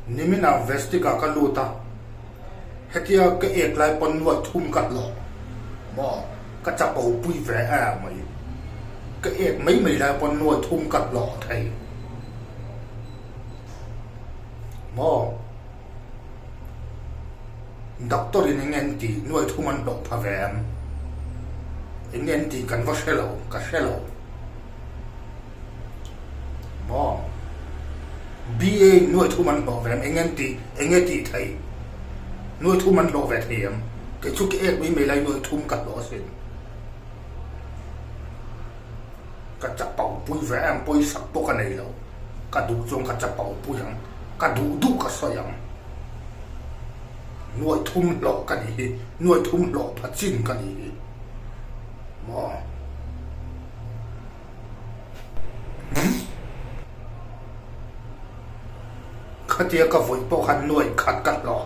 Niminah Vestic-ah ka lut a, hetia ka ek lai pawn nuai thum ka hlawh maw? Ka chapo pui ve em mai. Ka ek mai mai lai pawn nuai thum ka hlawh thei maw? Doctor in enge an tih nuai thum an hlawh pha ve em? Enge an tih kan va hre lo, ka hre lo. Maw? BA in nuai thum an hlawh ve em? Enge an tih, enge tih theih? Nuai thum an hlawh ve thei em? Kei chu ka ek mai mai lai nuai thum ka hlawh asin. Ka chapo pui ve em, pawisak pawh ka nei lo. Ka duh chuan ka chapo pui ang, ka duh duh ka sawi ang. Nuai thum hlawh ka nih hi, nuai thum hlawh pha chin ka nih hi. Maw? Khatia ka vawih pawh khan nuai khat ka hlawh.